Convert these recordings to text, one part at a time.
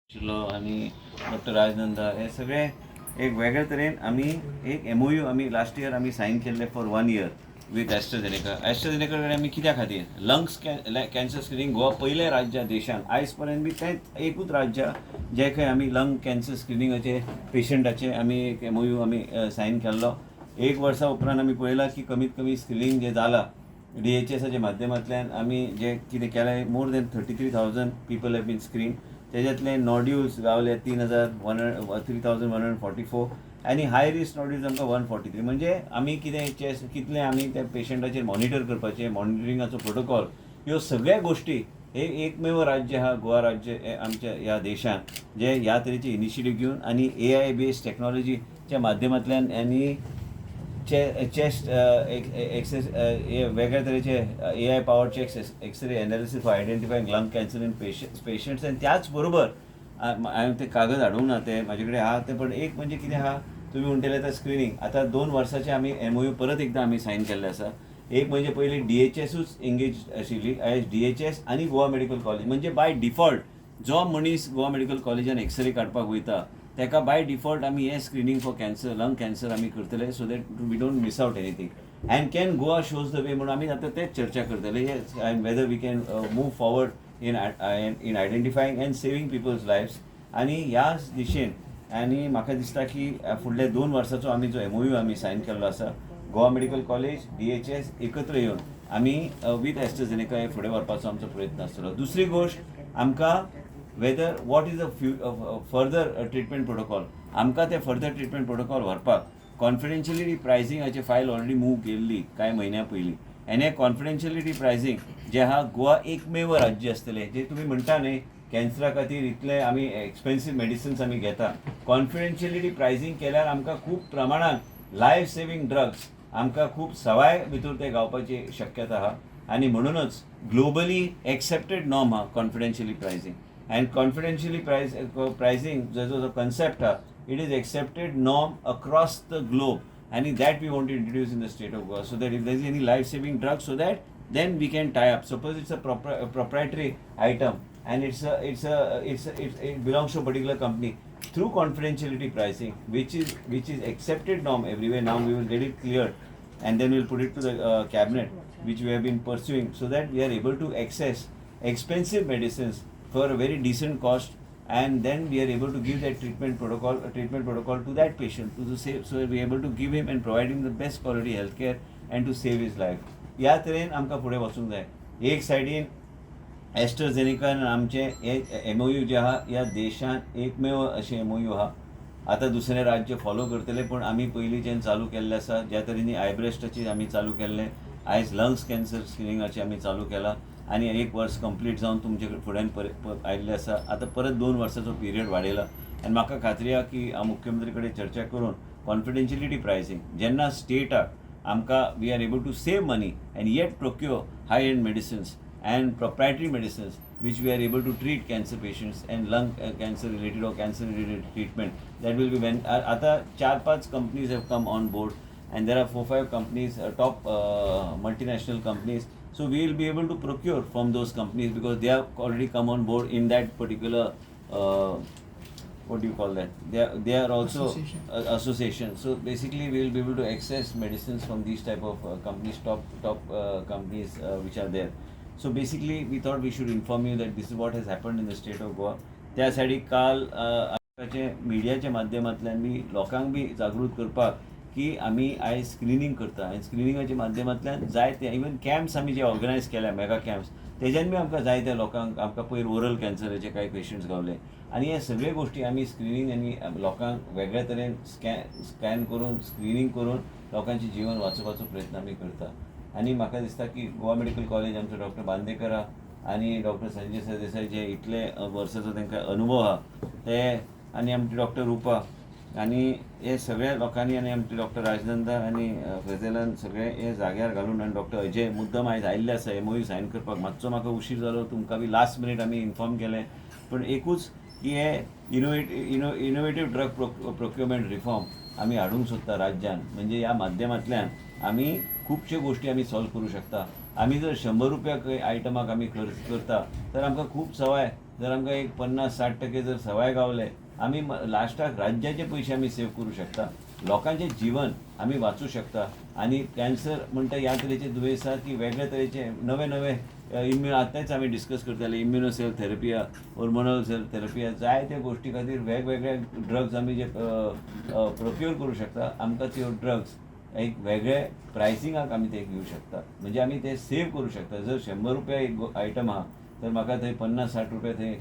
आशिल्लो आनी डॉक्टर राजनंदा हे सगळे एक वेगळे तरेन आमी एक एमओयू आमी लास्ट इयर आमी सायन केल्ले for one year with AstraZeneca. AstraZeneca कडेन आमी कित्या खातीर लंग्स कॅन्सर स्क्रिनींग, गोवा पयलें राज्य देशान आयज पर्यंत बी तेंच एकूच राज्य जे खंय आमी लंग कॅन्सर स्क्रिनींगाचे पेशंटाचे आमी एक एमओयू आमी सायन केल्लो. एक वर्सा उपरांत आमी पळयलां की कमीत कमी स्क्रिनींग जें जालां, डीएचएसाच्या माध्यमांतल्यान आमी जे कितें केलें, more than 33,000 people have been screened. तेज्यातले nodules Gawale तीन हजार वन 3,144 आनी हाय रिस्क नॉड्यूल्स आमकां 143. म्हणजे आमी कितें चेस्ट कितलें आमी त्या पेशंटाचेर मॉनिटर करपाचें, मॉनिटरिंगाचो प्रोटोकॉल, ह्यो सगळ्या गोश्टी हे एकमेव राज्य आहा गोवा राज्य हे आमच्या ह्या देशांत जे ह्या तरेची इनिशिएटीव घेवन आनी एआय बेस्ड टॅक्नॉलॉजीच्या माध्यमांतल्यान आनी चेस्ट एक्सेस हे वेगळ्या तरेचे AI power chest X-ray analysis for identifying lung cancer in patients. आनी त्याच बरोबर हांवें ते कागद हाडूंक ना, ते म्हाजे कडेन आहा ते. पण एक म्हणजे कितें आहा, तुमी म्हणटले आतां स्क्रिनींग, आतां 2 वर्साचे आमी एमओयू परत एकदां आमी सायन केल्ले आसा. एक म्हणजे पयलीं डीएचएसूच एंगेज आशिल्ली, आयज डीएचएस आनी गोवा मेडिकल कॉलेज. म्हणजे बाय डिफॉल्ट जो मनीस गोवा मेडिकल कॉलेजान एक्सरे काडपाक वयता, ताका बाय डिफॉल्ट आमी हें screening for cancer, lung cancer आमी करतले, so that we don't miss out anything and can Goa shows the way म्हणून आमी आतां तेच चर्चा करतले and whether we can move forward in identifying and saving people's lives. आनी ह्याच दिशेन आनी म्हाका दिसता की फुडल्या 2 वर्साचो आमी जो एमओयू आमी सायन केल्लो आसा, गोवा मेडिकल कॉलेज, डीएचएस एकत्र येवन आमी विथ एस्ट्राझेनेका हे फुडें व्हरपाचो आमचो प्रयत्न आसतलो. दुसरी गोश्ट, आमकां whether what is the few further treatment protocol, आमकां ते फर्दर ट्रिटमेंट प्रोटोकॉल व्हरपाक कॉन्फिडेन्शियलिटी प्रायसिंगाची फायल ऑलरेडी मूव केल्ली कांय म्हयन्या पयलीं. आनी हे कॉन्फिडेन्शियलिटी प्रायसिंग जे आहा, गोवा एकमेव राज्य आसतलें जे तुमी म्हणटा न्ही, कॅन्सरा खातीर इतले आमी एक्सपेन्सीव मेडिसिन्स आमी घेता. कॉन्फिडेन्शियलिटी प्रायसिंग केल्यार आमकां खूब प्रमाणात लायफ सेवींग ड्रग्स आमकां खूब सवाय भितर ते गावपाची शक्यता आहा. आनी म्हणूनच ग्लोबली एक्सेप्टेड नॉर्म आहा confidentiality pricing, and confidentially pricing जो जो कन्सेप्ट आहा, it is accepted norm across the globe and that we want to introduce in the state of Goa, so that if there is any life saving drug, so that then we can tie up. Suppose it's a proprietary item and it's a, it's, it belongs to a particular company, through confidentiality pricing, which is accepted norm everywhere, now we will get it cleared and then we'll put it to the cabinet, which we have been pursuing, so that we are able to access expensive medicines for a very decent cost and then we are able to give that treatment protocol to that patient to the save, so we are able to give him and provide him the best quality healthcare and to save his life. ह्या तरेन आमकां फुडें वचूंक जाय. एक सायडीन एस्ट्राझेनिकान आमचे हे एमओयू जे आहा, ह्या देशांत एकमेव अशें एमओयू आहा. आतां दुसरें राज्य फॉलो करतले, पूण आमी पयलींच्यान चालू केल्लें आसा. ज्या तरेनी आयब्रेस्टाची आमी चालू केल्लें, आयज लंग्स कॅन्सर स्क्रिनिंगाचें आमी चालू केलां आनी एक वर्स कंप्लीट जावन तुमचे फुड्यान आयिल्लें आसा. आतां परत 2 वर्साचो पिरियड वाडयला आनी म्हाका खात्री आहा की हांव मुख्यमंत्री कडेन चर्चा करून कॉन्फिडेन्शियलिटी प्रायसिंग जेन्ना स्टेटाक आमकां we are able to save money and yet procure high end medicines and proprietary medicines, which we are able to treat cancer patients and lung cancer related or cancer related treatment, that will be when आता चार पाच companies have come on board and there are four five companies, top multinational companies, so we will be able to procure from those companies because they have already come on board in that particular, what do you call that, they are also Association. Association. So basically we will be able to access medicines from these type of companies, top companies which are there. So basically we thought we should inform you that this is what has happened in the state of Goa. त्यासाठी काल मिडियाच्या माध्यमांतल्यान बी लोकांक बी जागृत करपाक की आमी आयज स्क्रिनींग करता आनी स्क्रिनिंगाच्या माध्यमांतल्यान जायते इवन कॅम्प्स आमी जे ऑर्गनायज केल्या, मेगा कॅम्प्स, तेज्यान बी आमकां जायत्या लोकांक, आमकां पयर ओरल कॅन्सराचे कांय पेशंट्स गावले. आनी हे सगळे गोश्टी आमी स्क्रिनींग आनी लोकांक वेगळ्या तरेन स्कॅन करून, स्क्रिनींग करून लोकांचें जिवन वाचोवपाचो प्रयत्न आमी करता. आनी म्हाका दिसता की गोवा मेडिकल कॉलेज, आमचो डॉक्टर बांदेकर आहा आनी डॉक्टर संजय सरदेसाय जे इतले वर्साचो तांकां अनुभव आहा ते, आनी आमचे डॉक्टर रुपा आनी हे सगळ्या लोकांनी आनी आमचे डॉक्टर राजनंदा आनी फेझेलान सगळे हे जाग्यार घालून आनी डॉक्टर अजय मुद्दम आयज आयिल्ले आसा एमओयू सायन करपाक. मातसो म्हाका उशीर जालो, तुमकां बी लास्ट मिनीट आमी इन्फॉर्म केलें. पूण एकूच की हे innovative drug procurement reform आमी हाडूंक सोदता राज्यान. म्हणजे ह्या माध्यमांतल्यान आमी खुबश्यो गोश्टी आमी सॉल्व करूं शकता. आमी जर 100 रुपया खंय आयटमाक आमी खर्च करता तर आमकां खूब सवाय जर आमकां एक 50-60% जर सवाय गावले, आमी लास्टाक राज्याचे पयशे आमी सेव करूं शकता, लोकांचें जिवन आमी वाचूं शकता. आनी कॅन्सर म्हणटा ह्या तरेचे दुयेंस आसा की वेगळे तरेचे नवे नवे इम्यू आतांच आमी डिस्कस करताले, इम्युनो सेल थेरपी आहा, हॉर्मोनल सेल थेरपी आहा, जायत्या गोश्टी खातीर वेगवेगळे ड्रग्स आमी जे प्रोक्युअर करूं शकता. आमकां त्यो ड्रग्स एक वेगळे प्रायसिंगाक आमी ते घेवं शकता, म्हणजे आमी ते सेव करूं शकता. जर 100 रुपया एक आयटम आहा तर म्हाका थंय 50-60 रुपया थंय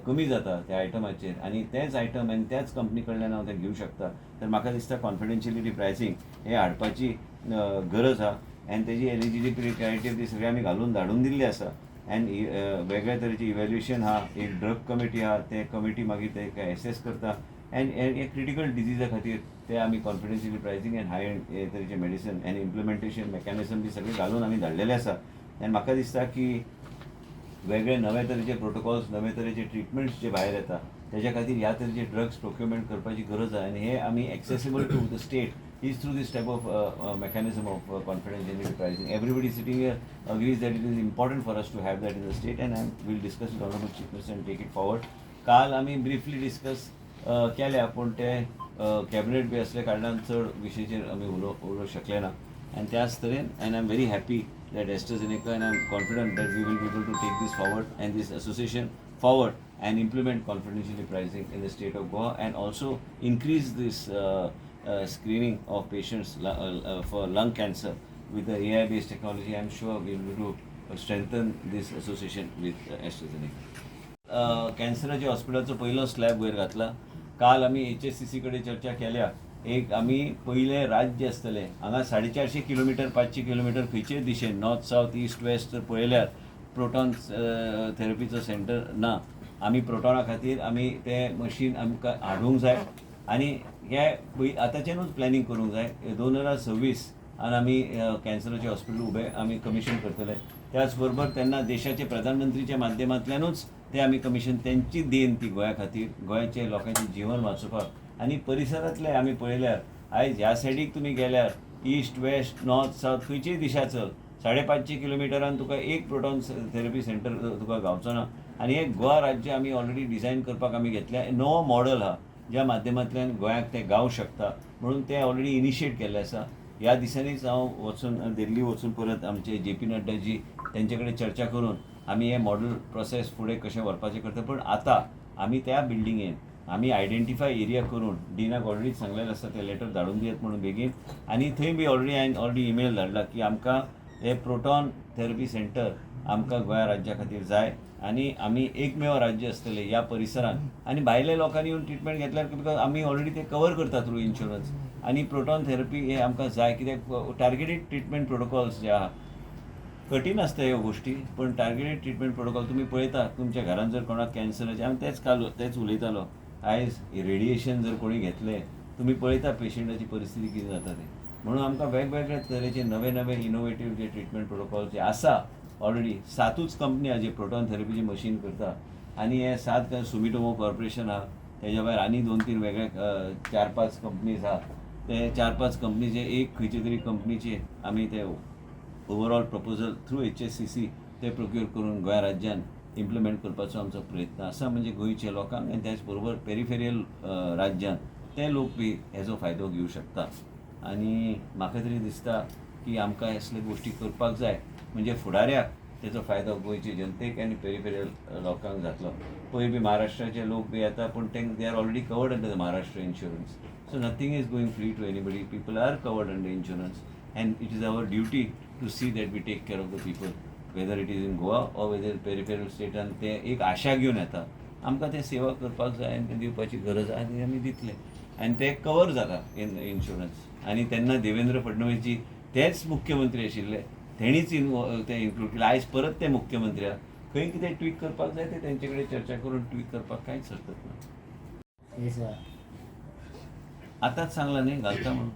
कमी जाता त्या आयटमाचेर आनी तेंच आयटम आनी त्याच कंपनी कडल्यान हांव तें घेवं शकता. तर म्हाका दिसता कॉन्फिडेन्शियलिटी प्रायसींग हें हाडपाची गरज आहा आनी तेजी एलिजिबिलिटी क्रायटेरिया ती सगळी आमी घालून धाडून दिल्ली आसा. आनी वेगळ्या तरेची इव्हॅल्युएशन आहा, एक ड्रग कमिटी आहा, ते कमिटी मागीर ते एसेस करता आनी हे क्रिटिकल डिजीजा खातीर ते आमी कॉन्फिडेन्शियल प्रायसींग आनी हाय एंड हे तरेचे मेडिसन आनी इम्प्लिमेंटेशन मेकॅनिजम बी सगळें घालून आमी धाडलेले आसा. आनी म्हाका दिसता की वेगळे नवे तरेचे प्रोटोकॉल्स, नवे तरेचे ट्रिटमेंट्स जे भायर येता, तेज्या खातीर ह्या तरेचे ड्रग्स प्रोक्युरमेंट करपाची गरज आहा. आनी हे आमी accessible to the state is through this type of mechanism of confidentiality pricing. Everybody sitting here agrees that it is important for us to have that in the state, and I will discuss with Honorable Chief Minister and take it forward. काल आमी briefly discuss केल्या, पूण ते cabinet बी आसल्या कारणान चड विशयाचेर आमी उलोवंक शकले ना. आनी त्याच तरेन, and I am very happy that AstraZeneca, and I am confident that we will be able to take this forward and this association forward and implement confidentiality pricing in the state of Goa and also increase this screening of patients for lung cancer with the AI based technology. I'm sure we will to strengthen this association with AstraZeneca. कॅन्सराच्या हॉस्पिटलाचो पयलो slab वयर घातला. काल आमी HSCC कडेन चर्चा केल्या. एक आमी पयलें राज्य आसतलें हांगा, 450 किलोमिटर, 500 किलोमिटर खंयचेय दिशेन, नॉर्थ, सावथ, ईस्ट, वेस्ट जर पळयल्यार प्रोटॉन थेरपीचो सेंटर ना. आमी प्रोटॉना खातीर आमी तें मशीन आमकां हाडूंक जाय आनी हे आतांच्यानूच प्लॅनिंग करूंक जाय. 2026 आनी आमी कॅन्सराचें हॉस्पिटल उबें आमी कमिशन करतले. त्याच बरोबर तेन्ना देशाचे प्रधानमंत्रीच्या माध्यमांतल्यानूच ते आमी कमिशन, तेंची देन ती गोंया खातीर, गोंयचे लोकांचें जिवन वाचोवपाक. आनी परिसरांतले आमी पळयल्यार आयज ह्या सायडीक तुमी गेल्यार, ईस्ट, वेस्ट, नॉर्थ, सावथ, खंयचीय दिशा चल, 550 किलोमिटरान तुका एक प्रोटॉन थेरपी सेंटर तुका गावचो ना. आनी हे गोवा राज्य आमी ऑलरेडी डिझायन करपाक आमी घेतल्या, नवो मॉडल आहा ज्या माध्यमांतल्यान गोंयाक तें गावंक शकता म्हणून तें ऑलरेडी इनिशिएट केल्लें आसा. ह्या दिसांनीच हांव वचून, दिल्ली वचून परत आमचे जे पी नड्डाजी तेंचे कडेन चर्चा करून आमी हे मॉडल प्रोसेस फुडें कशें व्हरपाचें करता. पण आतां आमी त्या बिल्डिंगेन आमी आयडेंटिफाय एरिया करून डिनाक ऑलरेडी सांगलेलें आसा, ते लेटर धाडून दियात म्हणून बेगीन. आनी थंय बी ऑलरेडी हांवें ऑलरेडी ईमेल धाडला की आमकां हे प्रोटॉन थेरपी सेंटर आमकां गोंया राज्या खातीर जाय आनी आमी एकमेव राज्य आसतले ह्या परिसरांत आनी भायल्या लोकांनी येवन ट्रिटमेंट घेतल्यार, because आमी ऑलरेडी ते कवर करता थ्रू इन्शुरन्स. आनी प्रोटॉन थेरपी हे आमकां जाय, कित्याक टार्गेटेड ट्रिटमेंट प्रोटोकॉल्स जे आहा, कठीण आसता ह्यो गोश्टी, पण टार्गेटेड ट्रिटमेंट प्रोटोकॉल तुमी पळयता, तुमच्या घरान जर कोणाक कॅन्सराचें, आमी तेच काल तेच उलयतालो, आयज रेडिएशन जर कोणी घेतलें, तुमी पळयता पेशंटाची परिस्थिती कितें जाता तें. म्हणून आमकां वेगवेगळ्या तरेचे नवे नवे इनोवेटीव जे ट्रिटमेंट प्रोटोकॉल जे आसा, ऑलरेडी सातूच कंपनी आहा जे प्रोटॉन थेरपीची मशीन करता. आनी हे सात, सुमिटोमो कॉर्पोरेशन आहा, तेज्या भायर आनी दोन तीन वेगळे चार पांच कंपनीज आहा. ते चार पांच कंपनीचे एक खंयचे तरी कंपनीचे आमी ते ओवरऑल प्रपोजल थ्रू एचएससीसी ते प्रोक्युअर करून गोंय राज्यान इम्प्लिमेंट करपाचो आमचो प्रयत्न आसा. म्हणजे गोंयच्या लोकांक आनी त्याच बरोबर पेरिफेरियल राज्यान ते लोक बी हेजो फायदो घेवं शकता. आनी म्हाका तरी दिसता की आमकां असले गोश्टी करपाक जाय, म्हणजे फुडाऱ्याक तेचो फायदो गोंयचे जनतेक आनी पेरिफेरियल लोकांक जातलो. पयर बी महाराष्ट्राचे लोक बी येता, पूण तांकां they are already covered under the Maharashtra insurance, so nothing is going free to anybody. People are covered under insurance and it is our duty to see that we take care of the people, whether it is in Goa or whether peripheral स्टेटान. ते एक आशा घेवन येता, आमकां ते सेवा करपाक जाय आनी ते दिवपाची गरज आहा आनी आमी दितले आनी ते कवर जाता इन इन्शुरन्स. आनी तेन्ना देवेंद्र फडणवीसजी तेच मुख्यमंत्री आशिल्ले, तेणीच ते इन्क्लूड केले. आयज परत ते मुख्यमंत्री आहा. खंय कितें ट्वीक करपाक जाय ते तेंचे कडेन चर्चा करून ट्वीक करपाक कांयच हरकत ना. Yes, sir. आतांच सांगला न्ही घालता म्हणून.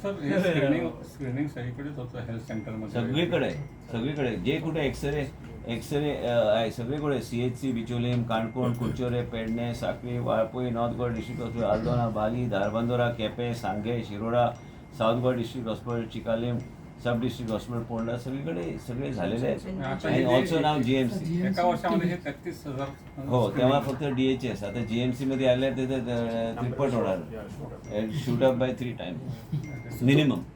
सर, हे स्क्रीनिंग स्क्रीनिंग सगळीकडेच होतं हेल्थ सेंटरमध्ये? सगळीकडे, सगळीकडे. जे कुठे एक्सरे एक्सरे आहे सगळीकडे, CHC Bicholim, Canacona, Curchorem, Pernem, Sanquelim, Valpoi, north Goa district hospital Aldona, Balli, Dharbandora, Quepem, Sanguem, Shiroda, south Goa district hospital Chicalim. Sub district hospital Ponda, सगळीकडे सगळे झालेले आहेत. आता आणि ऑल्सो नाव जीएमसी. एका वर्षामध्ये हे 33,000. हो, तेव्हा फक्त डीएचएस, आता जीएमसी मध्ये आले ते तिप्पट होणार, shoot up by three time minimum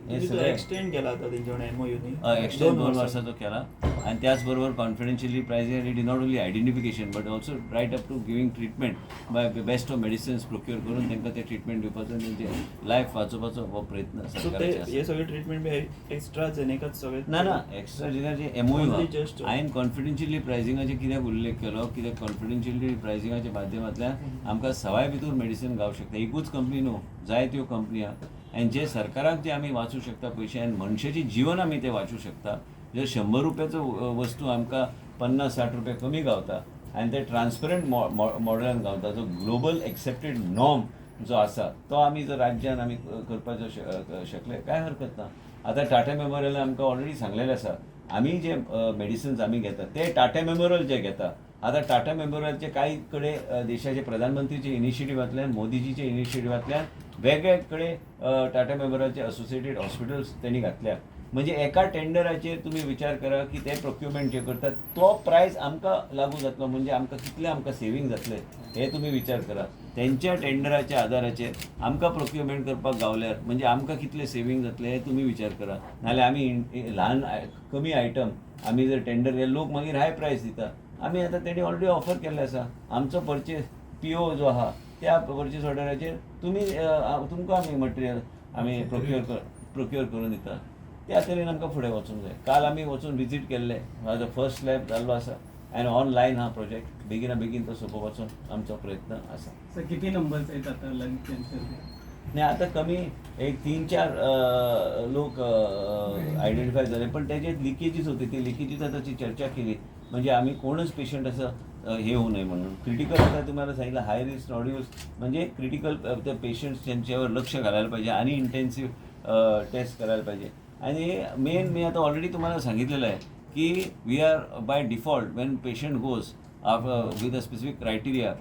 हे सगळे. एक्सटेंड केला आता तेंच्या एमओयू. एक्सटेंड 2 वर्षाचा केला आणि त्याचबरोबर confidentially pricing, it is not only identification but also right up to giving treatment by best of medicines procure करून तांकां ते ट्रिटमेंट दिवपाचो आनी तेंचे लायफ वाचोवपाचो हो प्रयत्न सो ते सरकाराचे आसा. हे सगळे ट्रिटमेंट बी एक्स्ट्रा जेनेकाच सगळे? ना ना, एक्स्ट्रा जे एमओयू. Only just- हांवें कॉन्फिडेन्शियली प्रायसिंगाचे कित्याक उल्लेख केलो? कित्याक कॉन्फिडेन्शियली प्रायसिंगाच्या माध्यमांतल्यान आमकां सवाय भितर मेडिसीन गावंक शकता. एकूच कंपनी न्हू, जायत्यो कंपनी आहा आनी जे सरकाराक जे आमी वाचूं शकता पयशे आनी मनशाचें जिवन आमी ते वाचूं शकता. जर 100 रुपयाचो वस्तू आमकां 50-60 रुपया कमी गावता आनी ते ट्रान्सपरंट मॉडलान गावता, जो ग्लोबल एक्सेप्टेड नॉर्म जो आसा तो आमी जर राज्यान आमी करपाचो शकले, काय हरकत ना. आतां टाटा मेमोरियलान आमकां ऑलरेडी सांगलेलें आसा, आमी जे मेडिसिन्स आमी घेता ते टाटा मेमोरियल जे घेता. आतां टाटा मेमोरियलचे कांय कडेन देशाचे प्रधानमंत्रीचे इनिशिएटिव्हांतल्यान, मोदीजीच्या इनिशिएटिव्हांतल्यान वेगळे कडेन टाटा मेमोरियलचे असोसिएटेड हॉस्पिटल्स त्यांनी घातल्या. म्हणजे एका टेंडराचेर तुमी विचार करा की ते प्रोक्युरमेंट जे करतात तो प्रायस आमकां लागू जातलो, म्हणजे आमकां कितले आमकां सेवींग जातले हे तुमी विचार करा. तेंच्या टेंडराच्या आदाराचेर आमकां प्रोक्युरमेंट करपाक गावल्यार म्हणजे आमकां कितले सेवींग जातले हे तुमी विचार करा. नाल्यार आमी ल्हान कमी आयटम आमी जर टेंडर केले, लोक मागीर हाय प्रायस दिता. आमी आतां तेणी ऑलरेडी ऑफर केल्लें आसा, आमचो परचेस पीओ जो आहा त्या परचेस ऑर्डराचेर तुमी तुमकां आमी मटेरियल आमी प्रोक्युअर करून दिता. त्या तरेन आमकां फुडें वचूंक जाय. काल आमी वचून विजीट केल्ले. आतां फर्स्ट स्लॅब जाल्लो आसा आनी ऑन लायन हा प्रोजेक्ट, बेगिना बेगीन तो सोंपोवपाचो आमचो प्रयत्न आसा. सर, किती नंबर्स आहेत आता लंग कॅन्सर? नाही, आता कमी एक तीन चार लोक आयडेंटिफाय झाले, पण त्याच्यात लिकेजीस होते. ते लिकेजीस आता चर्चा केली, म्हणजे आम्ही कोणच पेशंट असं हे होऊ नये म्हणून. क्रिटिकल, आता तुम्हाला सांगितलं, हाय रिस्क नॉड्युल्स म्हणजे क्रिटिकल त्या पेशंट्स त्यांच्यावर लक्ष घालायला पाहिजे आणि इंटेन्सिव्ह टेस्ट करायला पाहिजे. आणि मेन मी आता ऑलरेडी तुम्हाला सांगितलेलं आहे की we are by default, when patient goes with a specific criteria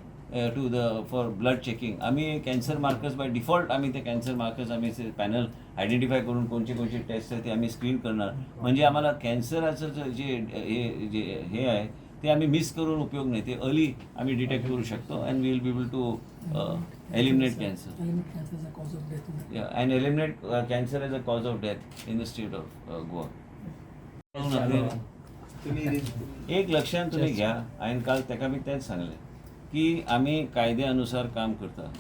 to the for blood checking, आम्ही कॅन्सर मार्कर्स बाय डिफॉल्ट, आम्ही ते कॅन्सर मार्कर्स आम्ही पॅनल आयडेंटिफाय करून कोणचे कोणचे टेस्ट आहे ते आम्ही स्क्रीन करणार. म्हणजे आम्हाला कॅन्सराचं जे जे हे जे हे आहे ते आम्ही मिस करून उपयोग नाही, ते अर्ली आम्ही डिटेक्ट करू शकतो and we'll be able to eliminate cancer. Eliminate cancer as a cause of death in the Yeah, and eliminate cancer as a cause of death in the state of Goa. एक लक्षात तुम्ही घ्या, हांवें काल ताका बी तेंच सांगलें की आमी कायद्या अनुसार काम करता.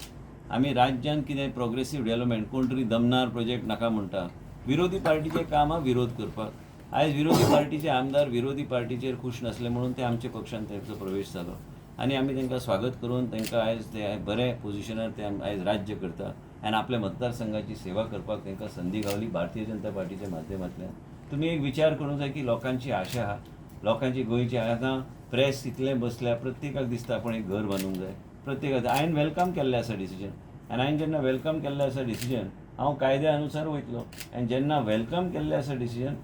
आमी राज्यान कितें प्रोग्रेसीव डेव्हलपमेंट, कोण तरी दमनार प्रोजेक्ट नाका म्हणटा. विरोधी पार्टीचें काम आहा विरोध करपाक. आयज विरोधी पार्टीचे आमदार विरोधी पार्टीचेर खूश नासले म्हणून ते आमच्या पक्षान तेंचो प्रवेश जालो आनी आमी तांकां स्वागत करून तांकां आयज ते बरे पोजिशनार ते आयज राज्य करता आनी आपल्या मतदारसंघाची सेवा करपाक तांकां संदी गावली भारतीय जनता पार्टीच्या माध्यमांतल्यान. तुमी एक विचार करूंक जाय की लोकांची आशा आहा, लोकांची गोंयची. आतां प्रेस इतलें बसल्या, प्रत्येकाक दिसता आपण एक घर बांदूंक जाय प्रत्येकाक. हांवें welcome केल्लें आसा डिसिजन आनी हांवें जेन्ना welcome केल्लें आसा डिसिजन, हांव कायद्या अनुसार वयतलो. आनी जेन्ना welcome केल्लें आसा डिसिजन,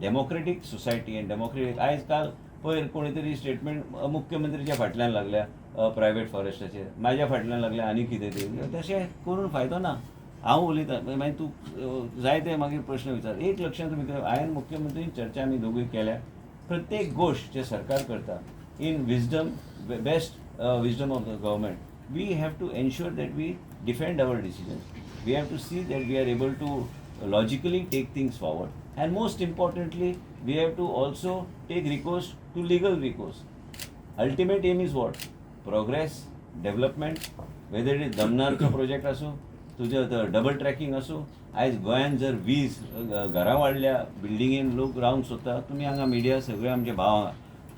डेमोक्रेटीक सोसायटी आनी डेमोक्रेटीक, आयज काल पयर कोणी तरी स्टेटमेंट मुख्यमंत्रीच्या फाटल्यान लागल्या, प्रायवेट फॉरेस्टाचेर म्हाज्या फाटल्यान लागल्या आनी कितें ते. तशें करून फायदो ना. हांव उलयतां, मागीर तूं जाय ते मागीर प्रश्न विचार. एक लक्षांत तुमी, हांवें मुख्यमंत्री चर्चा आमी दोगूय केल्या. प्रत्येक गोश्ट जे सरकार करता, in wisdom, best wisdom of the government, we have to ensure that we defend our decisions. We have to see that we are able to logically take things forward. And most importantly, we have to also take recourse to legal recourse. Ultimate aim is what? Progress, development, whether it is दमनारचो project आसूं, तुजें double tracking आसूं. आयज गोंयान जर वीज घरां वाडल्या, बिल्डिंगेन लोक रावंक सोदता. तुमी हांगा मिडिया सगळे आमचे भाव हांगा,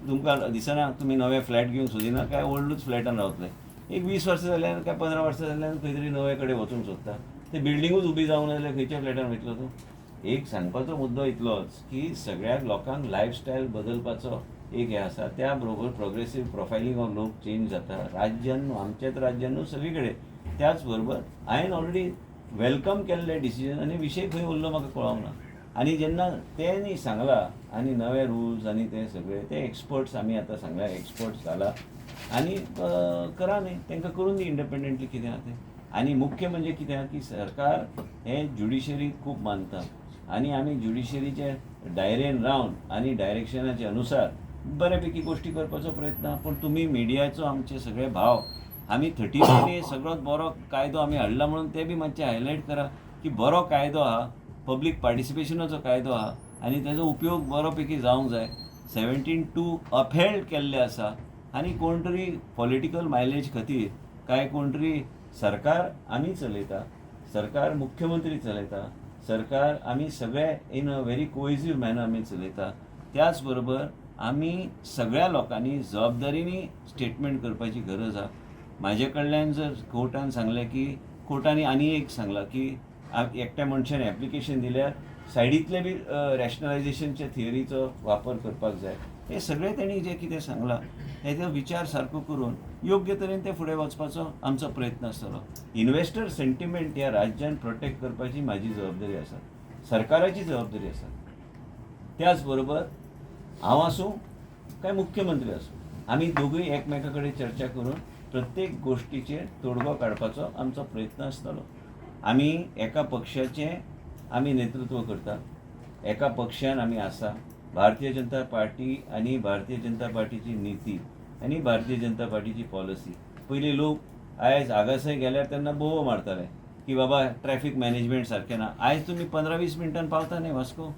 तुमकां दिसना तुमी नवे फ्लॅट घेवंक सोदिना काय ओल्डूच फ्लॅटान रावतले? एक 20 वर्सां जाल्यार काय 15 वर्सां जाल्यार खंय तरी नवे कडेन वचूंक सोदता. ते बिल्डिंगूच उबी जावंक ना जाल्यार खंयच्या फ्लॅटान वयतलो तूं? एक सांगपाचो मुद्दो इतलोच की सगळ्या लोकांक लायफस्टायल बदलपाचो एक हें आसा. त्या बरोबर प्रोग्रेसीव प्रोफायलींग ऑफ लोक चेंज जाता राज्यान न्हू, आमच्याच राज्यान न्हू, सगळी कडेन. त्याच बरोबर हांवें ऑलरेडी welcome केल्लें डिसिजन आनी विशय खंय उरलो म्हाका कळोंक ना. आनी जेन्ना तेणी सांगलां आनी नवे रुल्स आनी ते सगळे ते एक्सपर्ट्स, आमी आतां सांगला, एक्सपर्ट्स घाला आनी करा न्ही, तांकां करून दी इंडिपेंडंटली कितें आहा तें. आनी मुख्य म्हणजे कितें आहा की सरकार हें ज्युडिशरीक खूब मानता. आनी आमी ज्युडिशरीचे दायरेन रावन आनी डायरेक्शनाचे अनुसार बऱ्यापैकी गोश्टी करपाचो प्रयत्न आहा. पूण तुमी मिडियाचो आमचे सगळे भाव, आमी 39 सगळोच बरो कायदो आमी हाडला म्हणून ते बी मातशें हायलायट करा की बरो कायदो आहा, पब्लीक पार्टिसिपेशनाचो कायदो आहा आनी तेजो उपयोग बरो पैकी जावंक जाय. 17(2) अपहेल्ड केल्ले आसा आनी कोण तरी पॉलिटिकल मायलेज खातीर काय कोण तरी, सरकार आमी चलयता, सरकार मुख्यमंत्री चलयता, सरकार आमी सगळे in a very cohesive manner आमी चलयता. त्याच बरोबर आमी सगळ्या लोकांनी जबाबदारीनी स्टेटमेंट करपाची गरज आहा. म्हाजे कडल्यान जर कोर्टान सांगलें की, कोर्टांनी आनी एक सांगलां की एकट्या मनशान एप्लिकेशन दिल्यार सायडींतले बी रॅशनलायझेशनच्या थियरीचो वापर करपाक जाय. हे सगळें तेणी जें कितें सांगलां हेजो विचार सारको करून योग्य तरेन ते फुडें वचपाचो आमचो प्रयत्न आसतलो. इन्वेस्टर सेंटिमेंट ह्या राज्यान प्रोटेक्ट करपाची म्हाजी जबाबदारी आसा, सरकाराची जबाबदारी आसा. त्याच बरोबर हांव आसूं काय मुख्यमंत्री आसूं, आमी दोगूय एकमेका कडेन चर्चा करून प्रत्येक गोश्टीचेर तोडगो काडपाचो आमचो प्रयत्न आसतलो. आमी एका पक्षाचें आमी नेतृत्व करता, एका पक्षान आमी आसा, भारतीय जनता पार्टी, आनी भारतीय जनता पार्टीची निती आनी भारतीय जनता पार्टीची पॉलिसी. पयलीं लोक आयज आगासय गेल्यार तेन्ना बोवो मारताले की बाबा ट्रॅफिक मॅनेजमेंट सारकें ना. आयज तुमी 15-20 मिनटान पावता न्ही वास्को.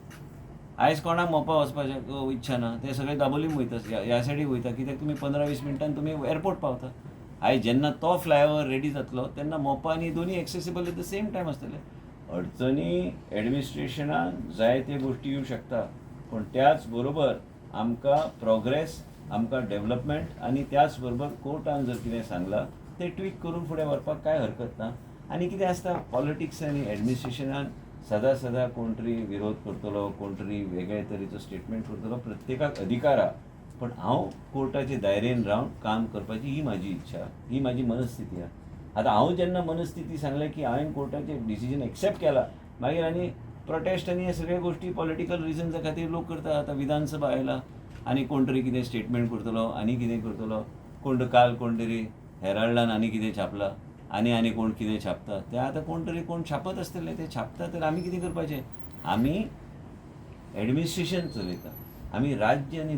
आयज कोणाक मोपा वचपाचें इच्छा ना, ते सगळे दाबोलीम वयता, ह्या सायडीक वयता, कित्याक तुमी 15-20 मिनटान तुमी एअरपोर्ट पावता. आयज जेन्ना तो फ्लायओवर रेडी जातलो तेन्ना मोपा आनी दोनी accessible at the same time आसतले. अडचणी एडमिनिस्ट्रेशनान जायते गोश्टी येवं शकता, पूण त्याच बरोबर आमकां प्रोग्रेस, आमकां डेवलपमेंट आनी त्याच बरोबर कोर्टान जर कितें सांगलां तें ट्वीक करून फुडें व्हरपाक कांय हरकत ना. आनी कितें आसता, पॉलिटिक्स आनी एडमिनिस्ट्रेशनान सदां सदां कोण तरी विरोध करतलो, कोण तरी वेगळे तरेचो स्टेटमेंट करतलो, प्रत्येकाक अधिकार आहा. पण हांव कोर्टाचे दायरेन रावन काम करपाची ही म्हाजी इच्छा, ही म्हाजी मनस्थिती आहा. आतां हांव जेन्ना मनस्थिती सांगलें की हांवें कोर्टाचें डिसिजन एक्सेप्ट केला, मागीर आनी प्रोटेस्ट आनी हे सगळे गोश्टी पॉलिटिकल रिजन्सा खातीर लोक करता. आतां विधानसभा आयला आनी कोण तरी कितें स्टेटमेंट करतलो आनी कितें करतलो. कोण काल कोण तरी हेराल्डान आनी कितें छापलां आनी आनी कोण कितें छापता ते आतां कोण तरी कोण छापत आसतले, ते छापता तर आमी कितें करपाचें? आमी एडमिनिस्ट्रेशन चलयता, आमी राज्य आनी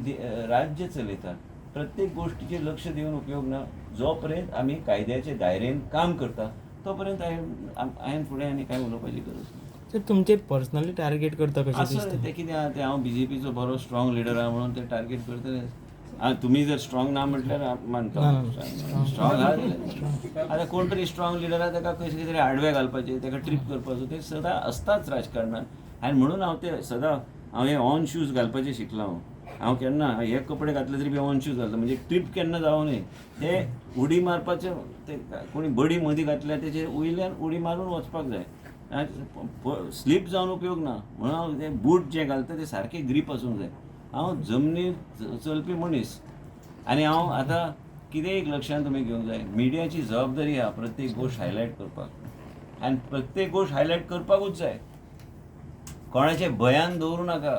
राज्य चलयता. प्रत्येक गोश्टीचेर लक्ष दिवन उपयोग ना. जो पर्यंत आमी कायद्याचे दायरेन काम करता तो पर्यंत हांवें फुडें आनी कांय उलोवपाची गरज ना. सर, तुमचे पर्सनली टार्गेट करता कशें आसा दिसता? तें कितें आहा, तें हांव बीजेपीचो बरो स्ट्रॉंग लिडर आहा म्हणून ते टार्गेट करतले. तुमी जर स्ट्रॉंग ना म्हटल्यार हांव मानता. ना, ना. स्ट्रॉंग आहा. आतां कोण तरी स्ट्रॉंग लिडर आहा ताका कशें कितें तरी आडवे घालपाचें, ताका ट्रीप करपाचो, ते सदां आसताच राजकारणान. आनी म्हणून हांव ते सदां हांव हे ऑन शूज घालपाचें शिकलां. हांव हांव केन्ना हे कपडे घातले तरी बी ऑन शूज घालता, म्हणजे ट्रीप केन्ना जावं न्हय. ते उडी मारपाचे, ते कोणी बडी मदीं घातल्या तेचे वयल्यान उडी मारून वचपाक जाय, स्लीप जावन उपयोग ना. म्हणून हांव ते बूट जे घालता ते सारके ग्रीप आसूंक जाय. हांव जमनीर चलपी मनीस. आनी हांव आतां कितें एक लक्षांत तुमी घेवंक जाय, मिडियाची जबाबदारी आहा प्रत्येक गोश्ट हायलायट करपाक, आनी प्रत्येक गोश्ट हायलायट करपाकूच जाय. कोणाचें भंयान दवरूं नाका,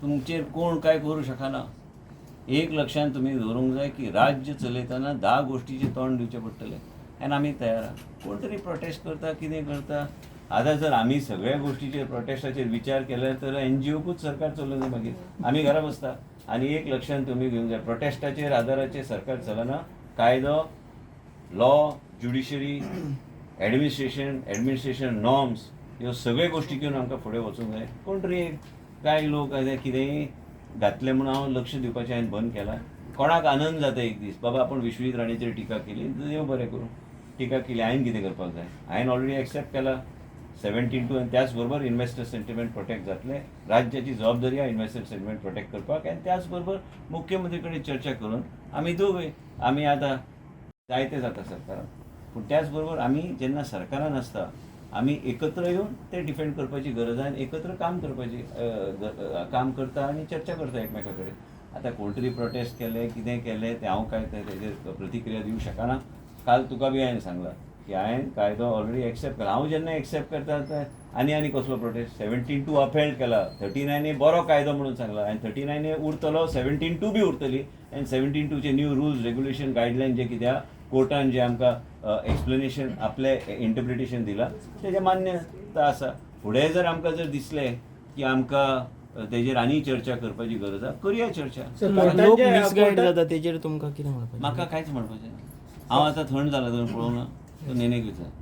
तुमचेर कोण कांय करूं शकना. एक लक्षांत तुमी दवरूंक जाय की राज्य चलयतना 10 गोश्टीचें तोंड दिवचें पडटलें आनी आमी तयार आहा. कोण तरी प्रोटेस्ट करता, कितें करता. आतां जर आमी सगळ्या गोश्टीचेर प्रोटेस्टाचेर विचार केल्यार तर एनजीओकूच सरकार चलोवंक जाय, मागीर आमी घरा बसता. आनी एक लक्षांत तुमी घेवंक जाय, प्रोटेस्टाचेर आदाराचेर सरकार चलना. कायदो, law, judiciary, administration, administration norms ह्यो सगळ्यो गोश्टी घेवन आमकां फुडें वचूंक जाय. कोण तरी एक कांय लोक आतां कितेंय घातलें म्हणून हांव लक्ष दिवपाचें हांवें बंद केलां. कोणाक आनंद जाता एक दीस, बाबा आपूण विश्वजीत राणेचेर टिका केली, देव बरें करूं, टिका केली. हांवें कितें करपाक जाय? हांवें ऑलरेडी एक्सेप्ट केला 17(2) आनी त्याच बरोबर इन्वेस्टर सेंटिमेंट प्रोटेक्ट जातलें. राज्याची जबाबदारी आहा इन्वेस्टर सेंटिमेंट प्रोटेक्ट करपाक. आनी त्याच बरोबर मुख्यमंत्री कडेन चर्चा करून आमी दोगूय आमी आतां जायते जाता सरकारान, पूण त्याच बरोबर आमी जेन्ना सरकारान आसता आमी एकत्र येवन ते डिफेंड करपाची गरज आहा आनी एकत्र काम करपाची काम करता आनी चर्चा करता एकमेका कडेन. आतां कोण तरी प्रोटेस्ट केले, कितें केलें, तें हांव कांय तेजेर प्रतिक्रिया दिवंक शकना. काल तुका बी हांवें सांगलां की हांवें कायदो ऑलरेडी एक्सेप्ट केला. हांव जेन्ना एक्सेप्ट करता ते आनी आनी कसलो प्रोटेस्ट? 17(2) अपहेल्ड केला, 39A बरो कायदो म्हणून सांगला आनी 39A उरतलो, 17(2) बी उरतली. आनी 17(2)चे न्यू रुल्स, रेग्युलेशन, गायडलायन जे कितें आहा, कोर्टान जे आमकां एक्सप्लेनेशन, आपलें इंटरप्रिटेशन दिलां तेजें मान्यता आसा. फुडें जर आमकां जर दिसलें की आमकां तेजेर आनी चर्चा करपाची गरज आहा, करुया चर्चा. सर, लोक कोर्टात जे- मिसगायड कोर्टात- जाता तेजेर तुमकां कितें म्हणपाचें? म्हाका कांयच म्हणपाचें ना. हांव आतां थंड जाला, तुवें पळोवंक ना. तूं नेनेक विचार.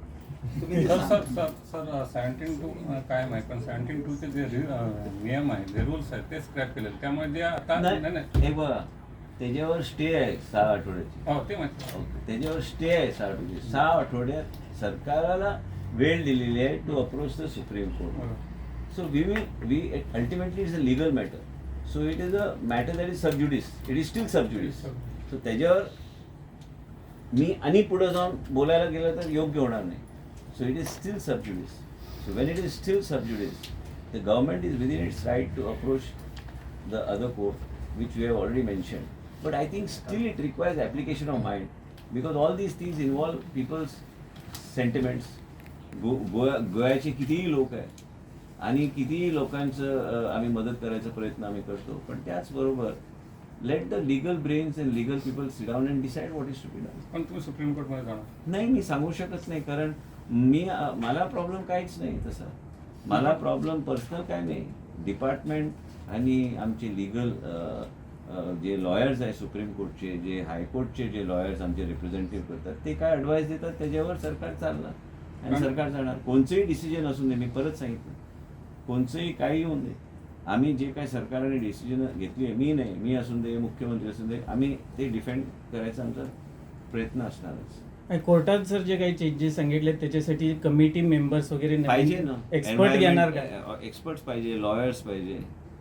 Sir sir sir sir 17(2) कायम आहे, पण 17(2)चे जे नियम आहे, जे रूल्स आहेत ते स्क्रॅप केले, त्यामुळे जे आता नाही नाही. हे बघा, तेच्यावर स्टे आहे 6 आठवड्याची. हो, ते माहिती. ओके, त्याच्यावर स्टे आहे 6 आठवडे. 6 आठवड्यात सरकाराला वेळ दिलेली आहे to approach the Supreme Court. So we will we ultimately it's a legal matter, so it is a matter that is sub judice, it is still sub judice. So त्याच्यावर मी आणि पुढं जाऊन बोलायला गेलं तर योग्य होणार नाही. So it is still sub judice. So when it is still sub judice, the government is within its right to approach the other court, which we have already mentioned. But I think still it requires application of mind, because all these things involve people's sentiments. Goa गोव्याचे कितीही लोक आहेत आणि कितीही लोकांचं आम्ही मदत करायचा प्रयत्न आम्ही करतो, पण त्याचबरोबर let the legal brains and legal people sit down and decide what is to be done. पण तुम्ही सुप्रीम कोर्टमध्ये जाणार? नाही, मी सांगू शकत नाही, कारण मी मला प्रॉब्लेम काहीच नाही तसा. मला प्रॉब्लेम पर्सनल काय नाही. डिपार्टमेंट आणि आमचे लिगल जे लॉयर्स आहे सुप्रीम कोर्टचे, जे हायकोर्टचे जे लॉयर्स आमचे रिप्रेझेंटेटिव्ह करतात, ते काय ॲडवाईस देतात त्याच्यावर सरकार चालणार आणि सरकार जाणार. कोणचंही डिसिजन असून दे, मी परत सांगितलं, कोणचंही काही होऊन दे, आम्ही जे काय सरकारने डिसिजन घेतली आहे, मी नाही, मी असून दे, मुख्यमंत्री असून दे, आम्ही ते डिफेंड करायचा आमचा प्रयत्न असणारच. आणि कोर्टात सर जे काही चेंजेस सांगितले त्याच्यासाठी कमिटी मेंबर्स वगैरे पाहिजे ना. एक्सपर्ट घेणार का? एक्सपर्ट्स पाहिजे, लॉयर्स पाहिजे,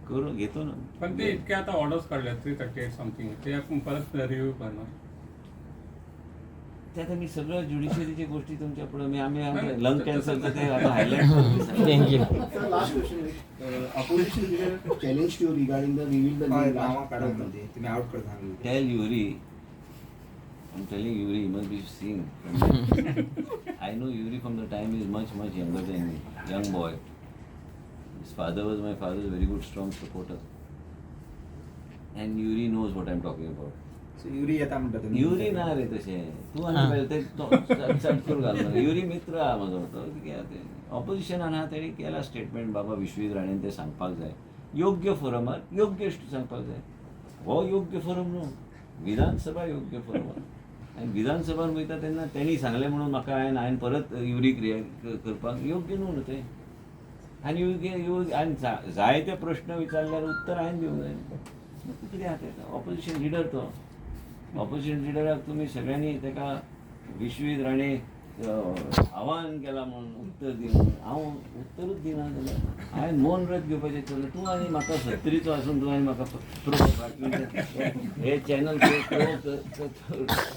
करून घेतो ना. पण ते इतके आता ऑर्डर्स काढले 338 समथिंग, ते आपण परत रिव्ह्यू करणार? त्यात मी सगळं ज्युडिशरीच्या गोष्टी तुमच्या पुढे मी आम्ही नाही, लंग कॅन्सरचं ते आता highlight. Thank you. Sir, last question. Opposition leader challenged you regarding the reveal the name नावा last. काढा म्हणजे तुम्ही आउट करता. Tell Yuri, I'm telling Yuri, he must be seeing. I know Yuri from the time he's much, much younger than me, young boy. His father was my father's very good, strong supporter. And Yuri knows what I'm talking about. So Yuri येता म्हणता तुम्ही? युरी ना रे तशें तूं आनी पळय ते तो चटकून घालना. युरी मित्र आहा म्हजो, तो कितें तें ऑपोजिशनान आहा तेणी केला स्टेटमेंट बाबा विश्वजीत राणेन तें सांगपाक जाय, योग्य फोरमार योग्य सांगपाक जाय. हो योग्य फोरम न्हू, विधानसभा योग्य फोरम आनी विधानसभान वयता तेन्ना तेणी सांगलें म्हणून म्हाका हांवें परत युरीक रिएक्ट करपाक योग्य न्हू न्हू तें. आनी you आनी जायते प्रश्न विचारल्यार उत्तर हांवें दिवंक जाय. कितें आहा तें, ऑपोजिशन लिडर तो, ऑपोजिशन लिडराक तुमी सगळ्यांनी ताका विश्वजीत राणे आव्हान केलां म्हणून उत्तर दी म्हणून. हांव उत्तरूच दिना जाल्यार हांवें मौन व्रत घेवपाचें चल्लें. तूं आनी म्हाका सत्तरीचो आसून तूं आनी म्हाका प्रो हे चॅनल प्रो,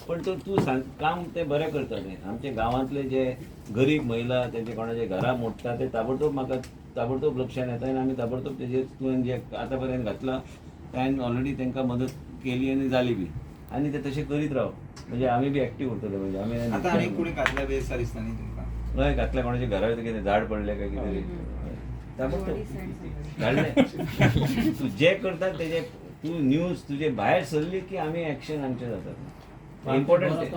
पण तो तूं सांग, काम तें बरें करता तें. आमच्या गांवांतले जे गरीब महिला तेंचे कोणाचे घरां मोडटा ते ताबडतोब म्हाका ताबडतोब लक्षात येता आनी आमी ताबडतोब तेजेर तुवें जे आतां पर्यंत घातलां तें ऑलरेडी तांकां मदत केली आनी जाली बी. आनी ते तशें करीत राव, म्हणजे आमी बी एक्टीव उरतले. म्हणजे आमी आता आनी कोणी घातल्या बी दिसता न्ही तुमकां? हय, घातल्या. कोणाच्या घरा कितें झाड पडलें काय कितें, ताबडतोब धाडलें. तूं जे करता तेजे तूं न्यूज तुजे भायर सरली की आमी एक्शन आमचें जाता. इम्पॉर्टंट.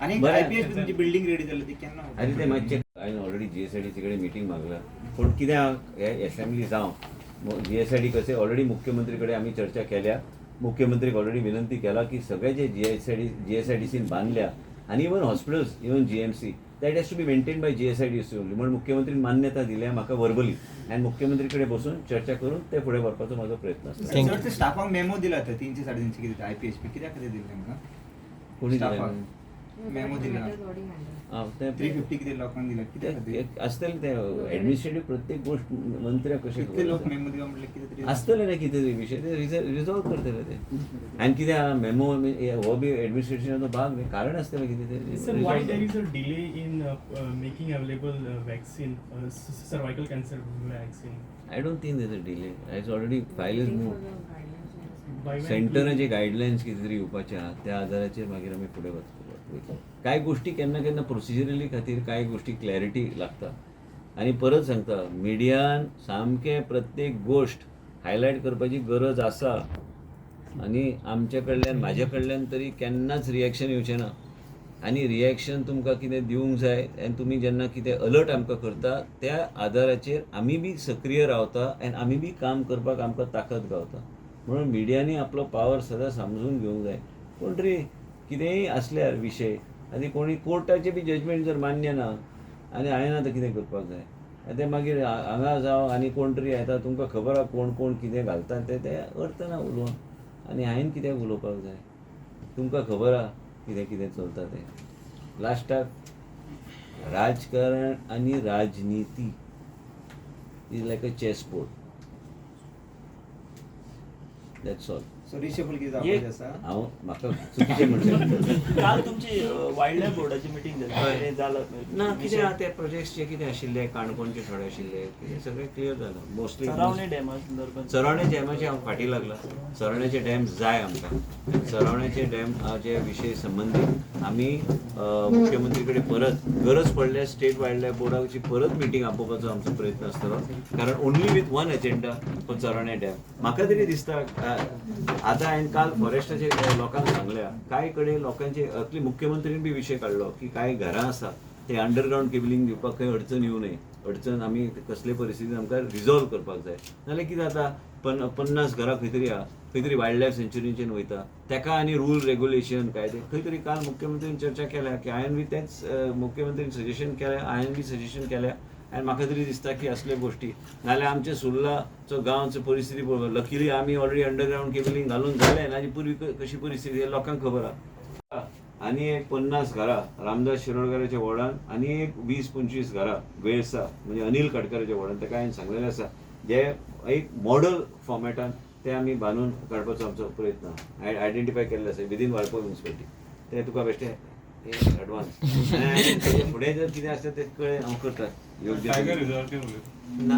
आनी बरें. आयपीएस तुमची बिल्डिंग रेडी जाली ती केन्ना? आनी ते मातशें हांवें ऑलरेडी जीएसआयडीसी कडेन मिटींग मागला, पूण कितें आहा, हे एसेंब्ली जावं जीएसआयडी कशें ऑलरेडी मुख्यमंत्री कडेन आमी चर्चा केल्या. मुख्यमंत्रीक ऑलरेडी विनंती केला की सगळे जे जीएसआयडीसीन बांदल्या आनी even hospitals, even GMC, that has to be maintain by GSIDC only म्हूण मुख्यमंत्रीन मान्यता दिल्या म्हाका वर्बली आनी मुख्यमंत्री कडेन बसून चर्चा करून ते फुडें व्हरपाचो म्हजो प्रयत्न आसता. Thank you. Sir, ते स्टाफांक मेमो दिला ते 300 350 कितें आयपीएचपी कित्या खातीर दिले तांकां? कोणी दिलें? स्टाफाक मेमो दिला. आं, ते 350 कितें लोकांक दिला कित्या खातीर? ते आसतलें ते एडमिनिस्ट्रेटीव प्रत्येक गोष्ट मंत्र्याक कशें कितले लोक खबर मेमो दिला म्हटल्यार कितें तरी आसतलें ना कितें तरी विशय, ते रिजॉल्व करतले ते. आनी कितें आहा, मेमो हो बी एडमिनिस्ट्रेशनाचो भाग न्ही, कारण आसतलें कितें तरी. Sir, why there is a delay in making available vaccine, cervical cancer vaccine? I don't think there's a delay. It's already file is moved. By when? सेंटराचे guidelines कितें तरी येवपाचे आहा त्या आदाराचेर मागीर आमी फुडें वयतले. कांय गोश्टी केन्ना केन्ना प्रोसिजरली खातीर कांय गोश्टी क्लॅरिटी लागता. आनी परत सांगता, मिडियान सामकें प्रत्येक गोश्ट हायलायट करपाची गरज आसा. आनी आमचे कडल्यान, म्हाजे कडल्यान तरी केन्नाच रिएक्शन येवचें ना. आनी रिएक्शन तुमकां कितें दिवंक जाय आनी तुमी जेन्ना कितें अलर्ट आमकां करता त्या आदाराचेर आमी बी सक्रीय रावता आनी आमी बी काम करपाक आमकां ताकद गावता. म्हणून मिडियांनी आपलो पावर सदां समजून घेवंक जाय. कोण तरी कितेंय आसल्यार विशय आनी कोणी कोर्टाचें बी जजमेंट जर मान्य ना आनी हांवें आतां कितें करपाक जाय, आनी ते मागीर हांगा जावं आनी कोण तरी येता, तुमकां खबर आहा कोण कोण कितें घालता तें, तें अर्थ ना उलोवन. आनी हांवें कित्याक उलोवपाक जाय, तुमकां खबर आहा कितें कितें चलता तें. लास्टाक राजकारण आनी राजनिती is like a chess board, that's all. So reshuffle कितें जावपाचें आसा? हांव म्हाका चुकीचें म्हणचें. काल तुमची वायल्ड लायफ बोर्डाची मिटींग जाली, कितें जालां? ना, कितें आहा ते प्रोजेक्ट्स जे कितें आशिल्ले काणकोणचे थोडे आशिल्ले, कितें सगळें क्लियर जालां मोस्टली. चरावणे डॅमा संदर्भात? चरावणे डॅमाचे हांव फाटीं लागला. चरावण्याचे डॅम जाय आमकां. चरावण्याचे डॅमाचे विशय संबंदीत आमी मुख्यमंत्री कडेन परत गरज पडल्यार स्टेट वायल्ड लायफ बोर्डाची परत मिटींग आपोवपाचो आमचो प्रयत्न आसतलो, कारण only with one agenda for Charavnem dam. म्हाका तरी दिसता आतां हांवें काल फॉरेस्टाचे लोकांक सांगल्या, कांय कडेन लोकांचे अटली मुख्यमंत्रीन बी विशय काडलो की कांय घरां आसा ते अंडरग्रावंड केबलिंग दिवपाक खंय अडचण येवं नये, अडचण आमी कसले परिस्थितीन आमकां रिजॉल्व करपाक जाय. नाल्यार कितें जाता, 50 घरां खंय तरी आहा, खंय तरी वायल्ड लायफ सँच्युरीचेर वयता, ताका आनी रूल रेगुलेशन काय ते खंय तरी. काल मुख्यमंत्रीन चर्चा केल्या की हांवें बी तेंच मुख्यमंत्रीन सजेशन केल्या, हांवें बी सजेशन केल्या. आनी म्हाका तरी दिसता की असल्यो गोश्टी नाल्यार आमचे सुर्लाचो गांवचो परिस्थिती पळोवपाक, लकीली आमी ऑलरेडी अंडरग्रावंड केबलिंग घालून जालें, नाजाल्यार पूर्वी कशी परिस्थिती लोकांक खबर आहा. आनी एक 50 घरां रामदास शिरोडकाराच्या वॉर्डान आनी एक 20-25 घरां वेळसा म्हणजे अनिल काटकराच्या वॉर्डान, ताका हांवें सांगलेलें आसा जे एक मॉडल फॉर्मेटान ते आमी बांदून काडपाचो आमचो प्रयत्न आयडेंटिफाय केल्ले आसा विदीन वाळपय म्युनिसिपालिटी. ते तुका बेश्टे एडवान्स, फुडें जर कितें आसता तें कळ्ळें हांव करता योग्य टायगर रिझर्वाचेर उलयता. ना.